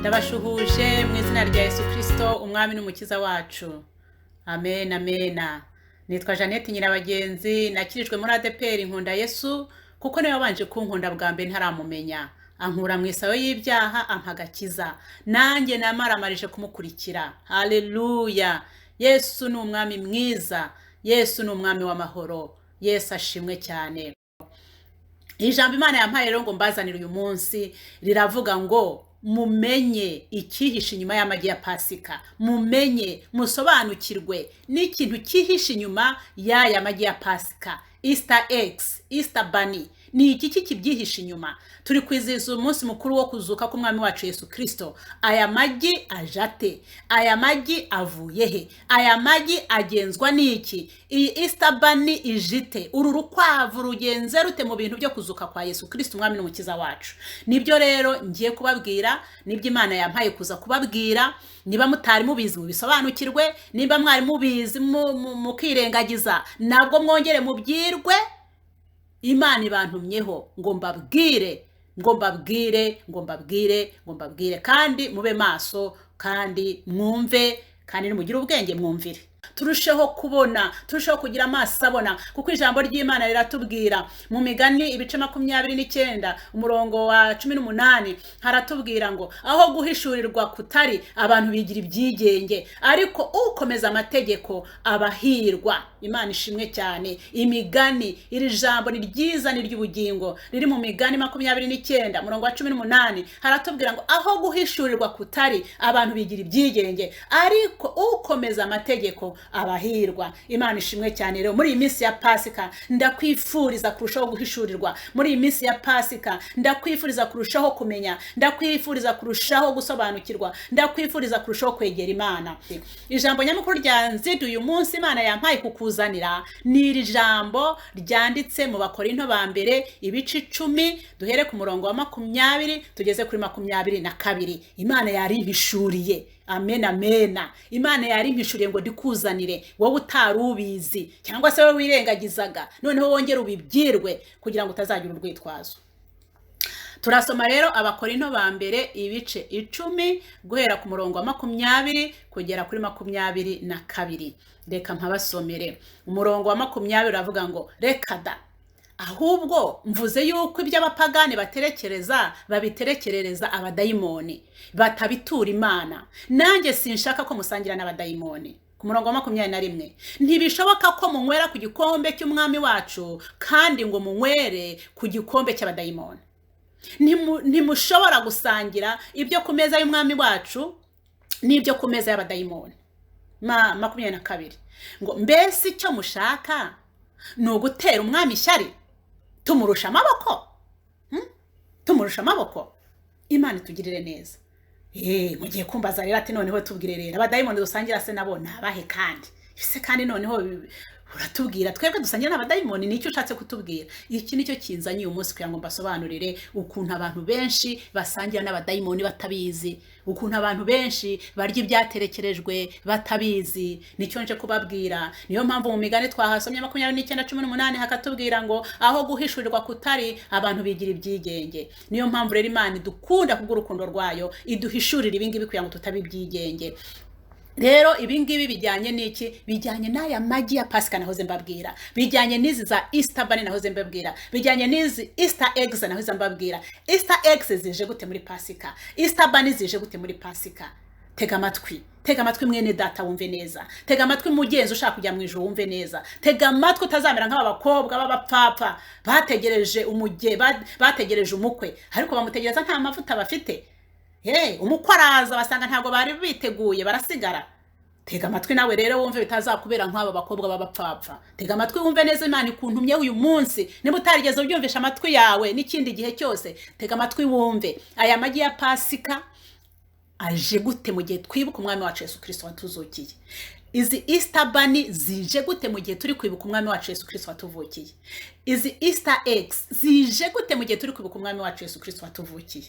Ndabashuhuje mu izina rya Yesu Kirisito, Umwami n'Umukiza wacu. Amen, amena. Nitwa Jeannette Nyirabagenzi, nakirijwe muri ADEPR. Nkunda Yesu kuko niwe wabanje kunkunda bwa mbere ntaramumenya, ankura mu isayo y'ibyaha, ampa agakiza, nanjye namaramarije kumukurikira. Haleluya! Yesu ni Umwami mwiza, Yesu ni Umwami w'amahoro, Yesu ashimwe cyane. Ijambo Imana yampaye rero ngo mbazanire uyu munsi riravuga ngo mumenye icyihishe inyuma y'amagi ya Pasika, mumenye, musobanukirwe n'ikintu cyihishe inyuma y'aya magi ya Pasika, Easter eggs, Easter bunny. Ni iki kibyihishe inyuma? Turi kwizihiza umunsi mukuru wo kuzuka k'Umwami wacu Yesu Kirisito. Aya magi aje ate? Aya magi avuye he? Aya magi agenzwa n'iki? Iyi Easter bunny ije ite? Uru rukwavu rugenze rute mu bintu byo kuzuka kwa Yesu Kirisito, Umwami n'Umukiza wacu? Nibyo rero ngiye kubabwira, nibyo Imana yampaye kuza kubabwira. Niba mutari mubizi, mubisobanukirwe. Niba mwari mubizi mukirengagiza, nabwo mwongere mubyirwe. Imana ibantumyeho ngo mbabwire, ngo mbabwire, ngo mbabwire, ngo mbabwire, kandi mube maso, kandi mwumve, kandi nimugire ubwenge mwumvire, turusheho kubona, turusheho kugira amaso abona, kuko ijambo ry'Imana riratubwira mu Migani ibice 29, umurongo wa 18, haratubwira ngo aho guhishurirwa kutari, abantu bigira ibyigenge, ariko ukomeza amategeko abahirwa. Imana ishimwe cyane. Imigani, iri jambo ni ryiza, ni ry'ubugingo, riri mu Migani 29, umurongo wa 18, haratubwira ngo aho guhishurirwa kutari, abantu bigira ibyigenge, ariko ukomeza amategeko abahirwa. Imana ishimwe cyane. Rero muri iyi minsi ya Pasika ndakwifuriza kurushaho guhishurirwa. Muri iyi minsi ya Pasika ndakwifuriza kurushaho kumenya, ndakwifuriza kurushaho gusobanukirwa, ndakwifuriza kurushaho kwegera Imana. Ijambo nyamukuru rya nzidu uyu munsi Imana yampaye kukuzanira ni iri jambo ryanditse mu Bakorinto ba mbere ibice 10, duhere ku murongo wa 20 tugeze kuri 22. Imana yarimpishuriye. Amen, amena. Imana yarimpishuriye ngo ndikuzanire wowe utari ubizi, cyangwa se wowe wirengagizaga, noneho wongere ubibwirwe kugira ngo utazagira urwitwazo. Turasoma rero Abakorinto ba mbere ibice 10, guhera ku murongo wa 20 kugera kuri 22. Reka mpabasomere. Umurongo wa 20 uravuga ngo: "Reka da! Ahubwo mvuze yuko ibyo abapagani baterekereza babiterekerereza abadayimoni, batabitura Imana. Nanjye sinshaka ko musangira n'abadayimoni." Ku murongo wa 21: "Ntibishoboka ko munywera ku gikombe cy'Umwami wacu kandi ngo munywere ku gikombe cy'abadayimoni. Ntimushobora gusangira ibyo ku meza y'Umwami wacu n'ibyo ku meza y'abadayimoni." 22 ngo: "Mbese icyo mushaka ni ugutera Umwami ishyari? Tumurusha amaboko? Tumurusha amaboko?" Imana itugirire neza. Mugiye kumbaza rero ati: "Noneho tubwire rero, abadayimoni dusangira se nabo ni abahe?" Kandi se kandi noneho uratubwira twebwe dusangira n'abadayimoni, nicyo ushatse kutubwira? Iki nicyo kinzanye uyu munsi kugira ngo mbasobanurire ukuntu abantu benshi basangira n'abadayimoni batabizi, ukuntu abantu benshi barya ibyaterekerejwe batabizi. Nicyo nje kubabwira. Niyo mpamvu mu Migani twahasomye 29:18, hakatubwira ngo aho guhishurirwa kutari, abantu bigira ibyigenge. Niyo mpamvu rero Imana idukunda kubw'urukundo rwayo, iduhishurira ibingibi kugira ngo tutaba ibyigenge. Rero ibingibi bijyanye n'iki? Bijyanye n'aya magi ya Pasika nahoze mbabwira, bijyanye n'izi za Easter bunny nahoze mbabwira, bijyanye n'izi Easter eggs nahoze mbabwira. Easter eggs zije gute muri Pasika? Easter bunny zije gute muri Pasika? Tega amatwi, tega amatwi mwene data, wumve neza. Tega amatwi mugenzi ushaka kujya mu ijuru, wumve neza. Tega amatwi utazamera nk'aba bakobwa b'abapfapfa bategereje umuge bategereje umukwe, ariko bamutegereza nta mavuta bafite. Hey, umukwe araza basanga ntabwo bari biteguye, barasigara. Tega amatwi nawe rero wumve, bitazakubera nk'aba bakobwa b'abapfapfa. Tega amatwi wumve neza Imana ikuntumye uyu munsi. Niba utarigeze ubyumvisha amatwi yawe n'ikindi gihe cyose, tega amatwi wumve. Aya magi ya Pasika aje gute mu gihe twibuka Umwami wacu Yesu Kirisito watuzukiye? Izi Easter bunny zije gute mu gihe turi kwibuka Umwami wacu Yesu Kirisito watuvukiye? Izi Easter eggs zije gute mu gihe turi kwibuka Umwami wacu Yesu Kirisito watuvukiye?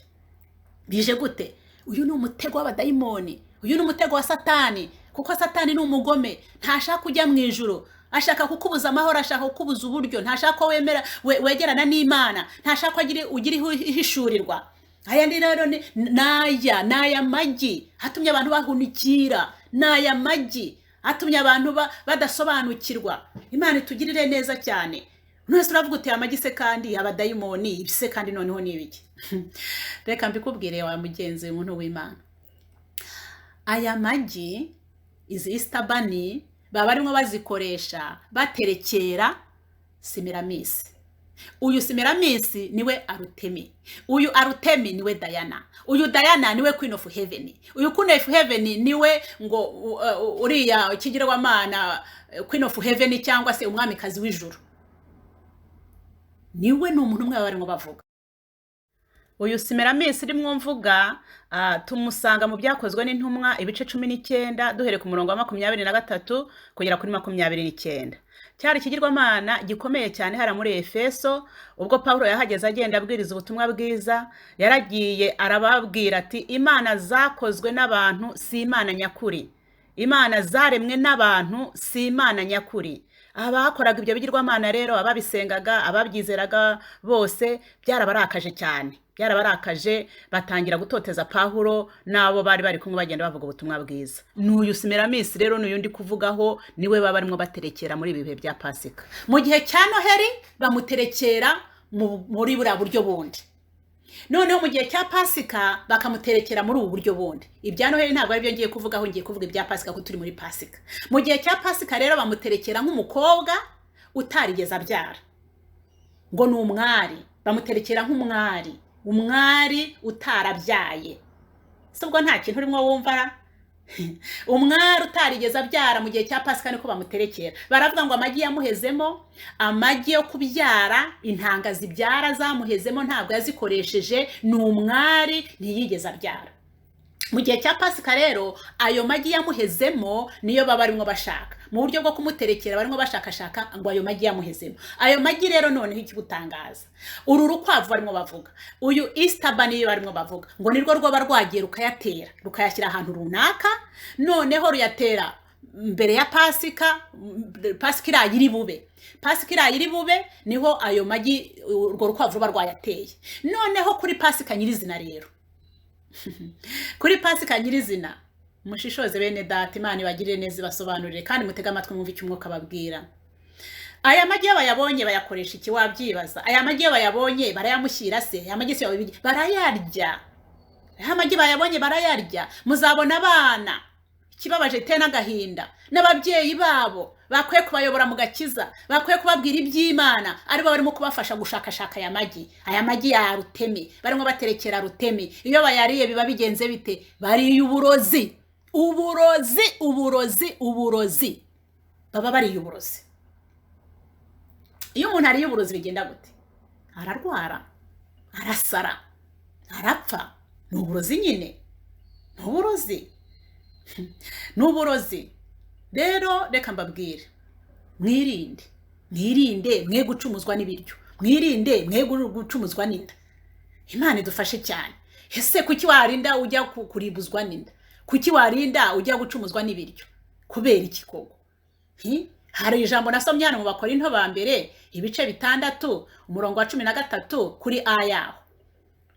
Bije gute? Uyu ni umutego w'abadayimoni, uyu ni umutego wa Satani, kuko Satani ni umugome, ntashaka kujya mu ijuru. Ashaka kukubuza amahoro, ashaka kukubuza uburyo, ntashaka ko wemera wegerana n'Imana, ntashaka ko ugira ihishurirwa. Aya ndi rero naya ni aya magi atumye abantu bahunikira, ni aya magi atumye abantu badasobanukirwa. Imana itugirire neza cyane. None se uravuga uti amagi se kandi abadayimoni ibi se kandi noneho ni ibiki? Reka mbikubwire wa mugenzi, umuntu w'Imana. Aya magi, izi Easter bunny, baba barimo bazikoresha baterekera Semiramisi. Uyu Semiramisi niwe Arutemi, uyu Arutemi niwe Dayana, uyu Dayana niwe Queen of Heaven, uyu Queen of Heaven niwe ngo uriya ikigirwamana, Queen of Heaven cyangwa se umwamikazi w'ijuru, niwe. Ni umuntu umwe baba barimo bavuga. Uyu Semiramisi urimo mvuga, tumusanga mu Byakozwe n'Intumwa ibice 19, duhereye ku murongo wa 23 kugera kuri 29. Cyari ikigirwamana gikomeye cyane hariya muri Efeso. Ubwo Pawulo yahageze agenda abwiriza ubutumwa bwiza, yaragiye arababwira ati: "Imana zakozwe n'abantu si Imana nyakuri, imana zaremwe n'abantu si Imana nyakuri." Abakoraga ibyo bigirwamana rero, ababisengaga, ababyizeraga bose, byarabarakaje cyane, byarabarakaje, batangira gutoteza Pawulo n'abo bari bari kumwe bagenda bavuga ubutumwa bwiza. N'uyu Semiramisi rero, n'uyu ndi kuvugaho, niwe baba barimo baterekera muri ibi bihe bya Pasika. Mu gihe cya Noheli bamuterekera muri buriya buryo bundi, noneho mu gihe cya Pasika bakamuterekera muri ubu buryo bundi. Ibya Noheli ntabwo aribyo ngiye kuvugaho, ngiye kuvuga ibya Pasika kuko turi muri Pasika. Mu gihe cya Pasika rero bamuterekera nk'umukobwa utarigeze abyara, ngo ni umwari, bamuterekera nk'umwari, umwari utarabyaye. Si ubwo nta kintu urimo wumva ra? Umwari utarigeze abyara, mu gihe cya Pasika niko bamuterekera. Baravuga ngo amagi yamuhezemo, amagi yo kubyara, intanga zibyara zamuhezemo, ntabwo yazikoresheje, ni umwari, ntiyigeze abyara. Mu gihe cya Pasika rero ayo magi yamuhezemo niyo baba barimo bashaka mu buryo bwo kumuterekera, barimo bashakashaka ngo ayo magi yamuhezemo. Ayo magi rero noneho ikigutangaza, uru rukwavu barimo bavuga, uyu Easter bunny barimo bavuga ngo nirwo rwaba rwagiye rukayatera, rukayashyira ahantu runaka, noneho ruyatera mbere ya Pasika. Pasika iraye iri bube, Pasika iraye iri bube, niho ayo magi urwo rukwavu ruba rwayateye. Noneho kuri Pasika nyirizina rero, kuri Pasika nyirizina, mushishoze bene data, Imana ibagirire neza, ibasobanurire, kandi mutege amatwi mwumve icyo Umwuka ababwira. Aya magi iyo bayabonye bayakoresha iki? Wabyibaza. Aya magi iyo bayabonye barayamushyira se? Aya magi se barayarya? Aya magi bayabonye barayarya. Muzabona abana, ikibabaje iteye n'agahinda, n'ababyeyi babo bakwiye kubayobora mu gakiza, bakwiye kubabwira iby'Imana, aribo barimo kubafasha gushakashaka aya magi, aya magi ya Rutemi barimo baterekera Rutemi. Iyo bayariye biba bigenze bite? Bariye uburozi, uburozi, uburozi, uburozi. Baba bariye uburozi. Iyo umuntu ariye uburozi bigenda gute? Ararwara, arasara, arapfa. Ni uburozi nyine, ni uburozi, ni uburozi. Rero reka mbabwire, mwirinde, mwirinde mwe gucumuzwa n'ibiryo, mwirinde mwe gucumuzwa n'inda. Imana idufashe cyane. Ese kuki warinda ujya kuribuzwa n'inda? Kuki warinda ujya gucumuzwa n'ibiryo? Kubera iki koko? Hari ijambo nasomye hano mu Bakorinto ba mbere ibice 6, umurongo wa 13 kuri a yaho.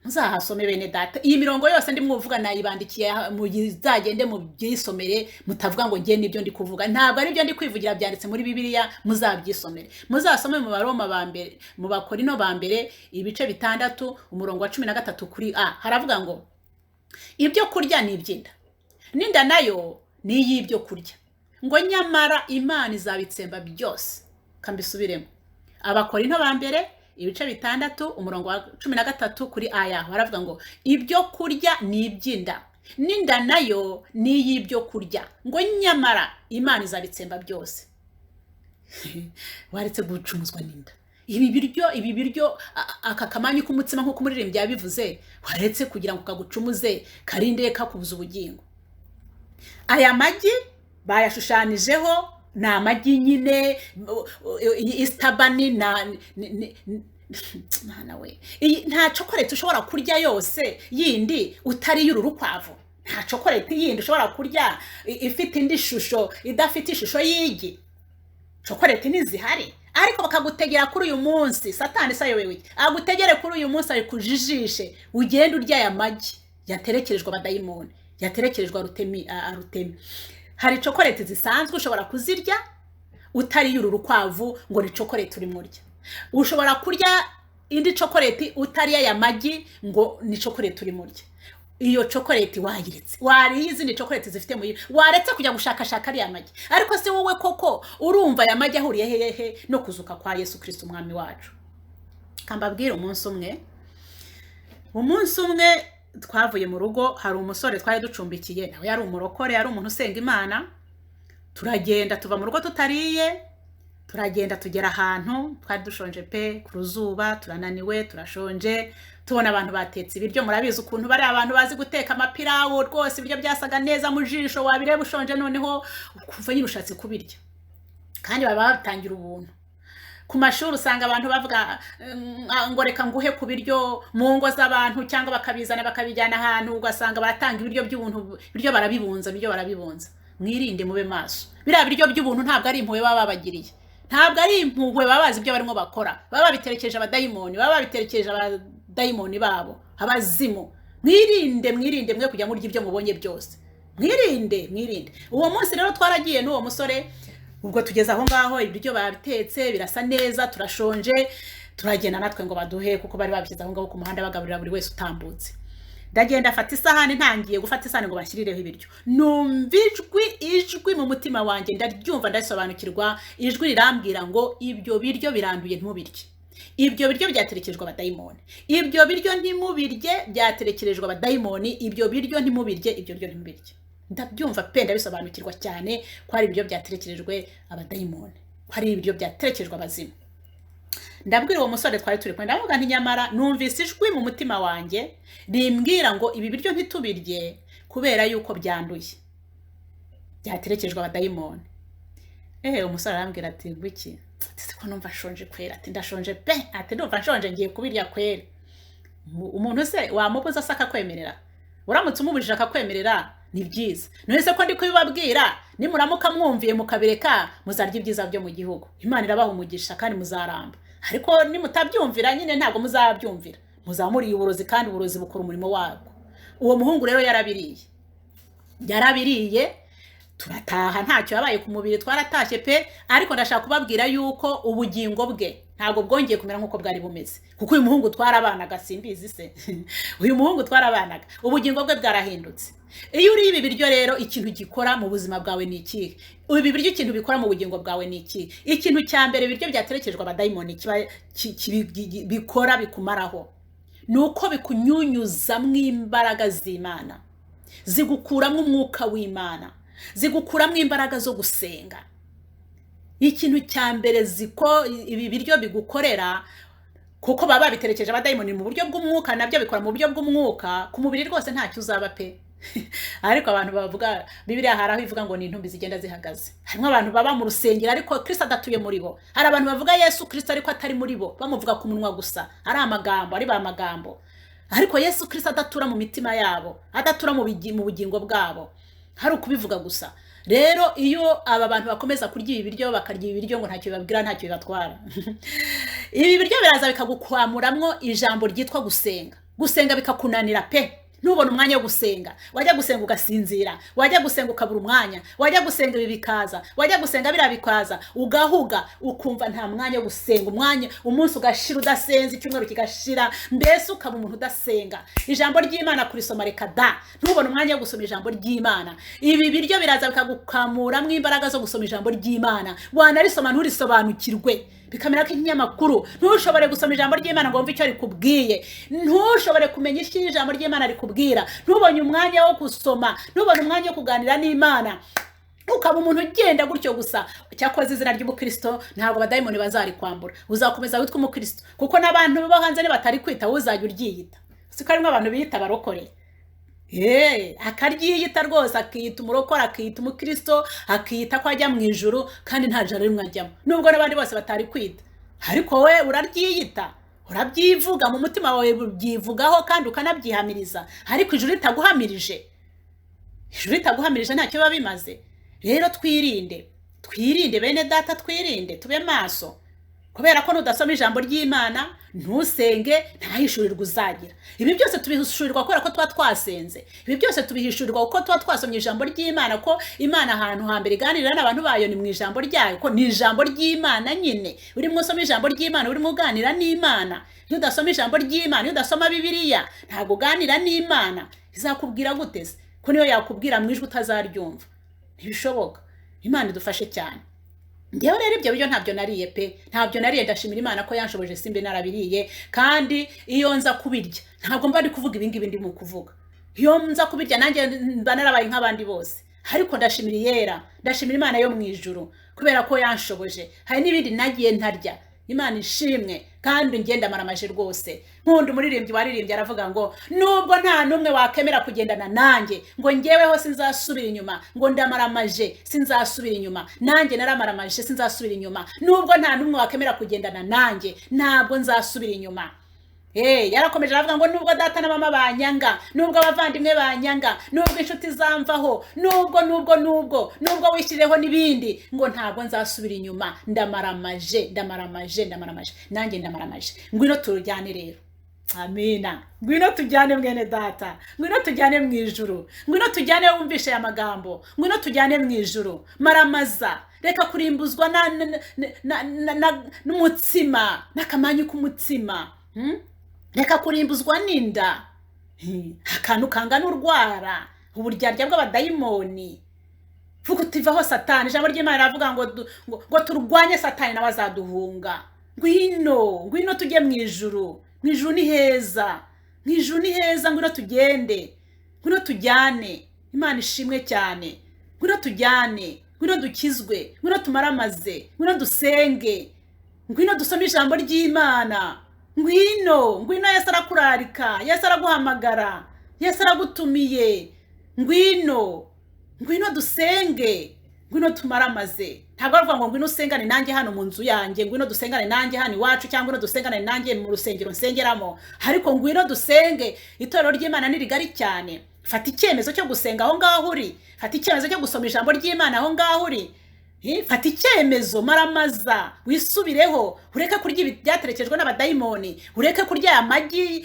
Muzahasome bene data. Iyi mirongo yose ndimo kuvuga nayibandikiye, muzagende mubyisomere, mutavuga ngo ngiye n'ibyo ndi kuvuga ntabwo ari byo ndi kwivugira, byanditse muri Bibiliya. Muzabyisomere, muzasome mu Baroma ba mbere, mu Bakorino ba mbere ibice 6, umurongo wa 13 kuri a. Haravuga ngo: "Ibyo kurya ni iby'inda, n'inda nayo ni iy'ibyo kurya," ngo "nyamara Imana izabitsemba byose." Kambisubiremo: Abakorinto ba mbere ibice 6, umurongo wa 13 kuri a yaho, haravuga ngo: "Ibyo kurya ni iby'inda, n'inda nayo ni iy'ibyo kurya," ngo "nyamara Imana izabitsemba byose." Waretse gucumuzwa n'inda? Ibi biryo, ibi biryo, aka kamanyu k'umutsima, nk'uko umuririmbyi yabivuze, waretse kugira ngo kagucumuze, karinde kakubuza ubugingo? Aya magi bayashushanijeho, ni amagi nyine, Easter bunny na mwana we. Iyi nta chocolate ushobora kurya yose yindi utari uru rukwavu. Nta chocolate yindi ushobora kurya ifite indi shusho, idafite ishusho y'igi. Chocolate ntizihari. Ariko bakagutegera kuri uyu munsi. Satani se ayobewe iki? Agutegere kuri uyu munsi, akujijishe, ugende urya aya magi yaterekerejwe abadayimoni, yaterekerejwe arutemi. Hari chocolate zisanzwe ushobora kuzirya utariye uru rukwavu ngo ni chocolate urimo urya. Ushobora kurya indi chocolate utariye aya magi ngo ni chocolate urimo urya. Iyo chocolate wayiretse, wariye izindi chocolate zifite mu, waretse kujya gushakashaka ariya magi. Ariko se wowe koko urumva aya magi ahuriye hehe no kuzuka kwa Yesu Kristo umwami wacu? Kambabwire, umunsi umwe twavuye mu rugo, hari umusore twari ducumbikiye, nawe yari umurokore, yari umuntu usenga Imana. Turagenda, tuva mu rugo tutariye, turagenda tugera ahantu, twari dushonje pe, ku ruzuba, turananiwe, turashonje. Tubona abantu batetse ibiryo. Murabizi ukuntu bari abantu bazi guteka amapirawu rwose, ibiryo byasaga neza mu jisho, wabireba ushonje noneho ukumva nyine ushatse kubirya, kandi baba batangira ubuntu. Ku mashuri usanga abantu bavuga ngo reka nguhe ku biryo mu ngo z'abantu, cyangwa bakabizana bakabijyana ahantu, ugasanga baratanga ibiryo by'ubuntu, ibiryo barabibunza, ibiryo barabibunza. Mwirinde, mube maso. Biriya biryo by'ubuntu ntabwo ari impuhwe baba babagiriye, ntabwo ari impuhwe. Baba bazi ibyo barimo bakora, baba babiterekeje abadayimoni, baba babiterekeje abadayimoni babo, abazimu. Mwirinde, mwirinde, mwe kujya murya ibyo mubonye byose. Mwirinde, mwirinde. Uwo munsi rero twaragiye n'uwo musore, ubwo tugeze aho ngaho, ibiryo babitetse birasa neza, turashonje, turagenda natwe ngo baduhe, kuko bari babishyize aho ngaho ku muhanda bagaburira buri wese utambutse. Ndagenda afata isahani, ntangiye gufata isahani ngo bashyirireho ibiryo, numva ijwi mu mutima wanjye, ndaryumva, ndasobanukirwa. Ijwi rirambwira ngo ibyo biryo biranduye, ntubirye. Ibyo biryo byaterekerejwe abadayimoni. Ibyo biryo ntimubirye, byaterekerejwe abadayimoni. Ibyo biryo ntimubirye, ibyo biryo ntimubirye. Ndabyumva pe, ndabisobanukirwa cyane ko ari ibiryo byaterekerejwe abadayimoni, ko ari ibiryo byaterekerejwe abazimu. Ndabwira uwo musore twari turi kumwe, ndavuga nti nyamara numvise ijwi mu mutima wanjye rimbwira ngo ibi biryo ntitubirye kubera yuko byanduye, byaterekejwe abadayimoni. Umusore arambwira ati ngwiki? Ati siko numva nshonje kwera? Ati ndashonje pe. Ati ndumva nshonje, ngiye kubirya kwera. Umuntu se wamubuza se akakwemerera? Uramutse umubujije akakwemerera, ni byiza. None se ko ndi kubibabwira, nimuramuka mwumviye mukabireka, muzarya ibyiza byo mu gihugu, Imana irabaha umugisha kandi muzaramba. Ariko nimutabyumvira nyine ntabwo muzabyumvira, muzamuriye uburozi, kandi uburozi bukora umurimo wabwo. Uwo muhungu rero yarabiriye, yarabiriye, turataha, ntacyo yabaye ku mubiri, twaratashye pe. Ariko ndashaka kubabwira yuko ubugingo bwe ntabwo bwongeye kumera nk'uko bwari bumeze, kuko uyu muhungu twarabanaga, simbizi se, uyu muhungu twarabanaga, ubugingo bwe bwarahindutse. Iyo uriye ibi biryo rero, ikintu gikora mu buzima bwawe ni ikihe? Ibi biryo ikintu bikora mu bugingo bwawe ni ikihe? Ikintu cya mbere ibiryo byaterekejwe abadayimoni kiba bikora, bikumaraho, ni uko bikunyunyuzamwo imbaraga z'Imana, zigukuramo umwuka w'Imana, zigukuramo imbaraga zo gusenga. Ikintu cya mbere ziko ibi biryo bigukorera, kuko baba babiterekeje abadayimoni mu buryo bw'umwuka, nabyo bikora mu buryo bw'umwuka. Ku mubiri rwose ntacyo uzaba pe. Ariko abantu bavuga, Bibiliya hari aho ivuga ngo ni intumbi zigenda zihagaze. Harimo abantu baba mu rusengero ariko Kristo adatuye muri bo. Hari abantu bavuga Yesu Kristo ariko atari muri bo, bamuvuga ku munwa gusa, ari amagambo, ari ba magambo, ariko Yesu Kristo adatura mu mitima yabo, adatura mu bugingo bwabo, hari ukubivuga gusa. Rero iyo aba bantu bakomeza kurya ibi biryo, bakarya ibi biryo ngo ntacyo bibabwira, ntacyo bibatwara. Ibi biryo biraza bikagukwamuramwo ijambo ryitwa gusenga. Gusenga bikakunanira pe, ntubone umwanya wo gusenga. Wajya gusenga ugasinzira, wajya gusenga ukabura umwanya, wajya gusenga ibi bikaza, wajya gusenga biriya bikaza, ugahuga, ukumva nta mwanya wo gusenga. Umwanya, umunsi ugashira udasenze, icyumweru kigashira, mbese ukaba umuntu udasenga. Ijambo ry'Imana kurisoma reka da, ntubone umwanya wo gusoma ijambo ry'Imana. Ibi biryo biraza bikagukamuramwo imbaraga zo gusoma ijambo ry'Imana, wanarisoma nturisobanukirwe, bikamera nk'ikinyamakuru. Ntushobore gusoma ijambo ry'Imana ngo wumve icyo rikubwiye, ntushobore kumenya icyo ijambo ry'Imana rikubwira, ntubone umwanya wo gusoma, ntubone umwanya wo kuganira n'Imana, ukaba umuntu ugenda gutyo gusa. Cyakoze izina ry'ubukristo ntabwo abadayimoni bazarikwambura, uzakomeza witwa umukristo, kuko n'abantu bo hanze nibatari kwita wowe uzajya uryiyita. Siko harimo abantu biyita abarokore? Akaryiyita rwose, akiyita umurokore, akiyita umukristo, akiyita ko ajya mu ijuru kandi nta joro rimwe ajyamo, nubwo n'abandi bose batari kwita. Ariko we uraryiyita, urabyivuga mu mutima wawe, ubyivugaho kandi ukanabyihamiriza, ariko ijuru ritaguhamirije, ijuru ritaguhamirije ntacyo biba bimaze. Rero twirinde, twirinde bene data, twirinde, tube maso. Kubera ko nudasoma ijambo ry'Imana, ntusenge, ntahishurirwa uzagira. Ibi byose tubihishurirwa kubera ko tuba twasenze. Ibi byose tubihishurirwa kuko tuba twasomye ijambo ry'Imana, ko Imana ahantu hambere iganirira n'abantu bayo ni mu ijambo ryayo, ko ni ijambo ry'Imana nyine. Urimo usoma ijambo ry'Imana, urimo uganira n'Imana. Iyo udasoma ijambo ry'Imana, iyo udasoma Bibiliya, ntabwo uganira n'Imana. Izakubwira gute se? Ko niyo yakubwira mu ijwi utazaryumva. Ntibishoboka. Imana idufashe cyane. Njyewe rero ibyo biryo ntabyo nariye pe, ntabyo nariye. Ndashimira Imana ko yanshoboje simbe narabiriye. Kandi iyo nza kubirya ntabwo mba ndi kuvuga ibi ngibi ndimo kuvuga. Iyo nza kubirya nanjye mba narabaye nk'abandi bose. Ariko ndashimira Iyera, ndashimira Imana yo mu ijuru kubera ko yanshoboje. Hari n'ibindi nagiye ntarya. Imana ishimwe, kandi ngenda maramaje rwose. Nkunda umuririmbyi waririmbye aravuga ngo nubwo nta numwe wakemera kugendana nanjye, ngo njyeweho sinzasubira inyuma, ngo ndamaramaje sinzasubira inyuma, nanjye naramaramaje sinzasubira inyuma. Nubwo nta numwe wakemera kugendana nanjye, ntabwo nzasubira inyuma. Yarakomeje aravuga ngo nubwo data na mama banyanga, nubwo abavandimwe banyanga, nubwo inshuti zamvaho, nubwo nubwo nubwo nubwo wishyirireho n'ibindi, ngo ntabwo nzasubira inyuma, ndamaramaje, ndamaramaje, ndamaramaje, nanjye ndamaramaje. Ngwino turujyane rero. Amina. Ngwino tujyane mwene data, ngwino tujyane mu ijuru, ngwino tujyane wumvishe aya magambo, ngwino tujyane mu ijuru. Maramaza, reka kurimbuzwa n'umutsima, n'akamanyu k'umutsima. Reka kurimbuzwa n'inda, akantu kangana urwara, uburyarya bw'abadayimoni. Vuga uti vaho Satani. Ijambo ry'Imana riravuga ngo turwanye Satani nawe azaduhunga. Ngwino, ngwino tujye mu ijuru. Mu ijuru ni heza, mu ijuru ni heza. Ngwino tugende, ngwino tujyane. Imana ishimwe cyane. Ngwino tujyane, ngwino dukizwe, ngwino tumaramaze, ngwino dusenge, ngwino dusome ijambo ry'Imana. Ngwino, ngwino, Yesu arakurarika, Yesu araguhamagara, Yesu aragutumiye. Ngwino, ngwino dusenge, ngwino tumaramaze. Ntabwo aravuga ngo ngwino usengane nanjye hano mu nzu yanjye, ngwino dusengane nanjye hano iwacu, cyangwa ngwino dusengane nanjye mu rusengero nsengeramo, ariko ngwino dusenge. Itorero ry'Imana ni rigari cyane. Fata icyemezo cyo gusenga aho ngaho uri, fata icyemezo cyo gusoma ijambo ry'Imana aho ngaho uri. Fata icyemezo, maramaza, wisubireho, ureke kurya ibi byaterekejwe n'abadayimoni, ureke kurya amagi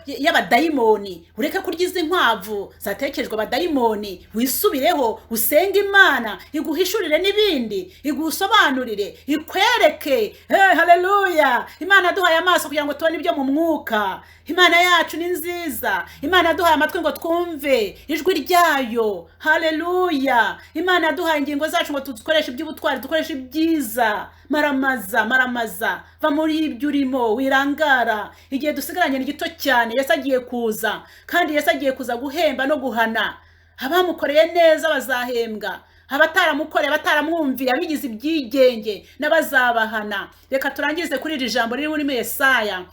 y'abadayimoni, ureke kurya izi nkwavu zaterekejwe abadayimoni. Wisubireho, usenge Imana iguhishurire n'ibindi, igusobanurire, ikwereke. Haleluya! Imana yaduhaye amaso kugira ngo tubone ibyo mu mwuka. Imana yacu ni nziza. Imana yaduhaye amatwi ngo twumve ijwi ryayo. Haleluya! Imana yaduhaye ingingo zacu ngo dukoreshe iby'ubutwari, dukoreshe ibyiza. Maramaza, maramaza, va muri ibyo urimo, wirangara. Igihe dusigaranye ni gito cyane. Yesu agiye kuza, kandi Yesu agiye kuza guhemba no guhana. Abamukoreye neza bazahembwa, abataramukoreye, abataramwumviye, abigize ibyigenge n'abazabahana. Reka turangize kuri iri jambo riri muri Yesaya.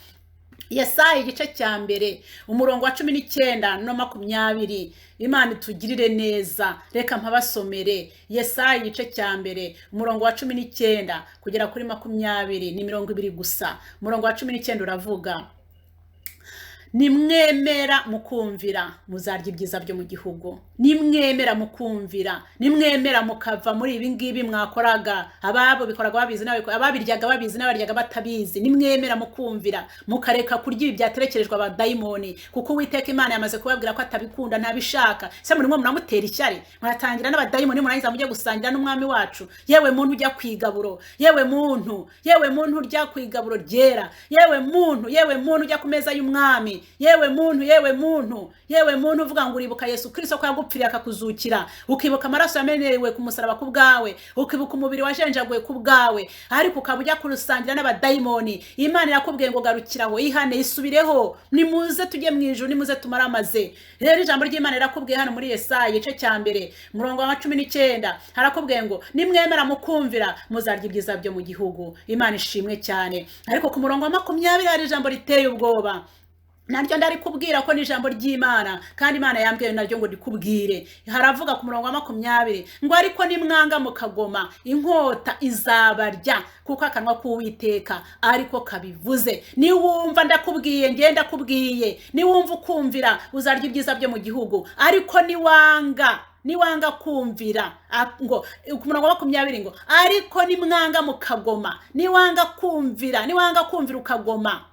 Yesaya igice cya 1 umurongo wa 19 no 20. Imana itugirire neza. Reka mpabasomere. Yesaya igice cya 1 umurongo wa 19 kugera kuri 20, ni 20 gusa. Umurongo wa 19 uravuga: nimwemera mukumvira muzarya ibyiza byo mu gihugu. Nimwemera mukumvira, nimwemera mukava muri ibi ngibi mwakoraga, ababo bikoraga babizi, ababiryaga babizi n'abaryaga batabizi. Nimwemera mukumvira, mukareka kurya ibi byaterekerejwe abadayimoni, kuko Uwiteka Imana yamaze kubabwira ko atabikunda, ntabishaka. Se murimo muramutera ishyari, muratangira n'abadayimoni, murangiza mujye gusangira n'umwami wacu. Yewe muntu ujya kwigaburo, yewe muntu, yewe muntu urya kwigaburo ryera, yewe muntu, yewe muntu ujya ku meza y'umwami, yewe muntu, yewe muntu, yewe muntu uvuga ngo uribuka Yesu Kristo ko yagupfiriye akakuzukira, ukibuka amaraso yamenerewe ku musaraba ku bwawe, ukibuka umubiri wajenjaguwe ku bwawe, ariko ukaba ujya kurusangira n'abadayimoni. Imana irakubwiye ngo garukiraho, ihane, isubireho, nimuze tujye mu ijuru, nimuze tumaramaze. Rero ijambo ry'Imana rirakubwiye hano muri Yesaya igice cya 1 umurongo wa 19, harakubwiye ngo nimwemera mukumvira muzarya ibyiza byo mu gihugu. Imana ishimwe cyane. Ariko ku murongo wa 20 hari ijambo riteye ubwoba, naryo ndarikubwira ko ni ijambo ry'Imana, kandi Imana yambwiye naryo ngo ndikubwire. Haravuga ku murongo wa 20 ngo ariko nimwanga mukagoma, inkota izabarya, kuko akanwa k'Uwiteka ariko kabivuze. Niwumva ndakubwiye, ngiye ndakubwiye, niwumva ukumvira uzarya ibyiza byo mu gihugu, ariko niwanga, Niwanga kumvira, ngo ku murongo wa 20 ngo ariko nimwanga mukagoma, niwanga kumvira, niwanga kumvira ukagoma,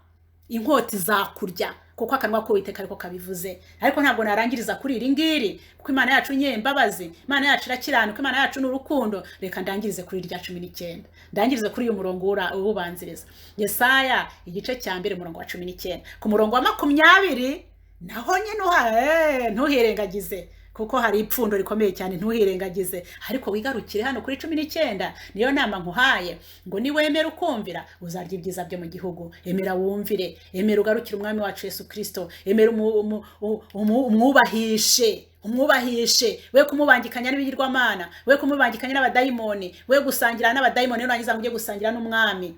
inkota izakurya, kuko akanwa k'Uwiteka ariko kabivuze. Ariko ntabwo narangiriza kuri iri ngiri, kuko Imana yacu nyembabazi, Imana yacu irakiranuka, Imana yacu ni urukundo. Reka ndangirize kuri rya 19, ndangirize kuri uyu murongo uwubanziriza. Yesaya igice cya 1 umurongo wa 19, ku murongo wa 20 naho nyine ntuhirengagize, kuko hari ipfundo rikomeye cyane, ntuhirengagize. Ariko wigarukire hano kuri 19, niyo nama nkuhaye ngo niwemera ukumvira uzarya ibyiza byo mu gihugu. Emera wumvire, emera ugarukire umwami wacu Yesu Kristo, emera umwubahishe, umwubahishe, we kumubangikanya n'ibigirwamana, we kumubangikanya n'abadayimoni, we gusangira n'abadayimoni nurangiza ngo ujye gusangira n'umwami.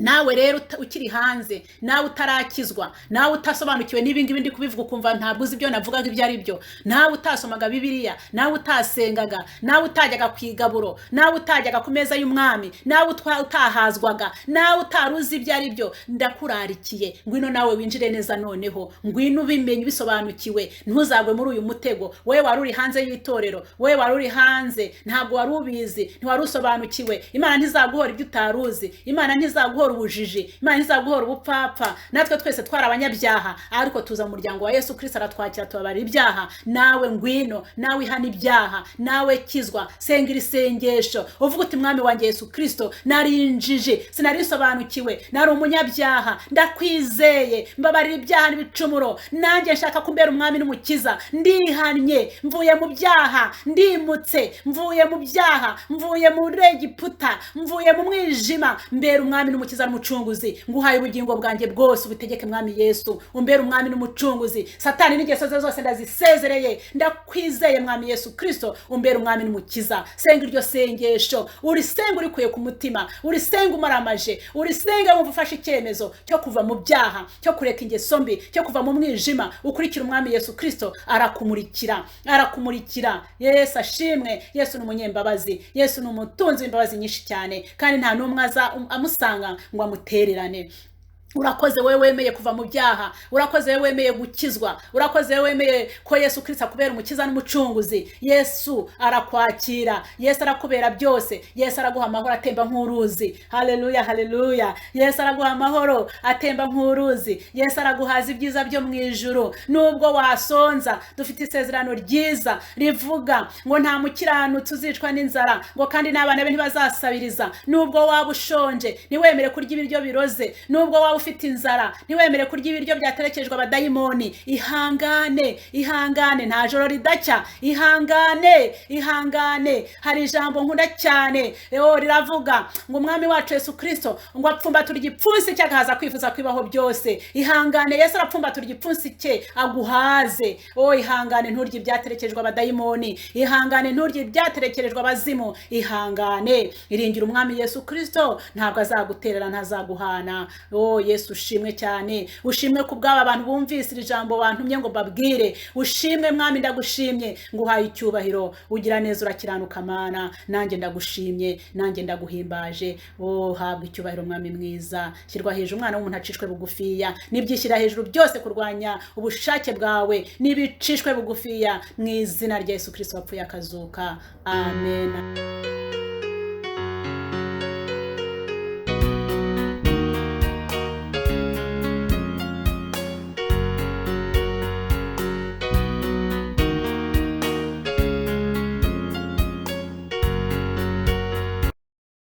Nawe rero ukiri hanze, nawe utarakizwa, nawe utasobanukiwe n'ibi ngibi ndi kubivuga ukumva ntabwo uzi ibyo navugaga ibyo ari byo, nawe utasomaga Bibiliya, nawe utasengaga, nawe utajyaga ku igaburo, nawe utajyaga ku meza y'umwami, nawe utahazwaga, nawe utaruzi ibyo ari byo, ndakurarikiye ngwino nawe winjire neza noneho, ngwino ubimenye ubisobanukiwe, ntuzagwe muri uyu mutego. Wowe wari uri hanze y'itorero, wowe wari uri hanze, ntabwo wari ubizi, ntiwari usobanukiwe. Imana ntizaguhora ibyo utaruzi, Imana ntizaguhora ubujiji, Imana ntizaguhora ubupfapfa. Natwe twese twari abanyabyaha, ariko tuza mu muryango wa Yesu Kristo aratwakira tubabarira ibyaha. Nawe ngwino, nawe ihana ibyaha, nawe kizwa, senga iri sengesho uvuga uti mwami wanjye Yesu Kristo, narinjije, sinarisobanukiwe, nari umunyabyaha, ndakwizeye, mbabarira ibyaha n'ibicumuro, nanjye nshaka kumbera umwami n'umukiza, ndihannye, mvuye mu byaha, ndimutse, mvuye mu byaha, mvuye muri Egiputa, mvuye mu mwijima, mbera umwami n'umukiza n'umucunguzi, nguhaye ubugingo bwanjye bwose, ubutegeke mwami Yesu, umbere umwami n'umucunguzi. Satani n'ingeso ze zose ndazisezereye, ndakwizeye mwami Yesu Kristo, umbere umwami n'umukiza. Senga iryo sengesho, urisenga urikuye ku mutima, urisenga umaramaje, urisenga wumva ufashe icyemezo cyo kuva mu byaha, cyo kureka ingeso mbi, cyo kuva mu mwijima, ukurikira umwami Yesu Kristo, arakumurikira, arakumurikira. Yesu ashimwe. Yesu ni umunyembabazi, Yesu ni umutunzi w'imbabazi nyinshi cyane, kandi nta n'umwe aza amusanga ngo amutererane. Urakoze wowe wemeye kuva mu byaha, urakoze wowe wemeye gukizwa, urakoze wowe wemeye ko Yesu Kristo akubera umukiza n'umucunguzi. Yesu arakwakira, Yesu arakubera byose, Yesu araguha amahoro atemba nk'uruzi. Haleluya, haleluya. Yesu araguha amahoro atemba nk'uruzi, Yesu araguhaza ibyiza byo mu ijuru. Nubwo wasonza, dufite isezerano ryiza rivuga ngo nta mukiranutsi uzicwa n'inzara, ngo kandi n'abana be ntibazasabiriza. Nubwo waba ushonje, ntiwemere kurya ibiryo biroze. Nubwo waba ufite inzara, ntiwemere kurya ibiryo byaterekejwe abadayimoni. Ihangane, ihangane, nta joro ridacya. Ihangane, ihangane. Hari ijambo nkunda cyane riravuga ngo umwami wacu Yesu Kristo ngo apfumbatura igipfunsi cye agahaza kwifuza kwibaho byose. Ihangane, Yesu arapfumbatura igipfunsi cye aguhaze. Ihangane, nturye ibyaterekejwe abadayimoni. Ihangane, nturye ibyaterekerejwe abazimu. Ihangane, iringira umwami Yesu Kristo, ntabwo azaguterera, ntazaguhana. Yesu ushimwe cyane, ushimwe ku bw'aba bantu bumvise iri jambo bantumye ngo mbabwire. Ushimwe mwami, ndagushimye, nguhaye icyubahiro, ugira neza, urakiranuka Mana, nanjye ndagushimye, nanjye ndaguhimbaje. Habwa icyubahiro mwami mwiza, shyirwa hejuru umwana w'umuntu acishwe bugufiya, nibyishyira hejuru byose kurwanya ubushake bwawe nibicishwe bugufiya, mu izina rya Yesu Kristo wapfuye akazuka. Amen.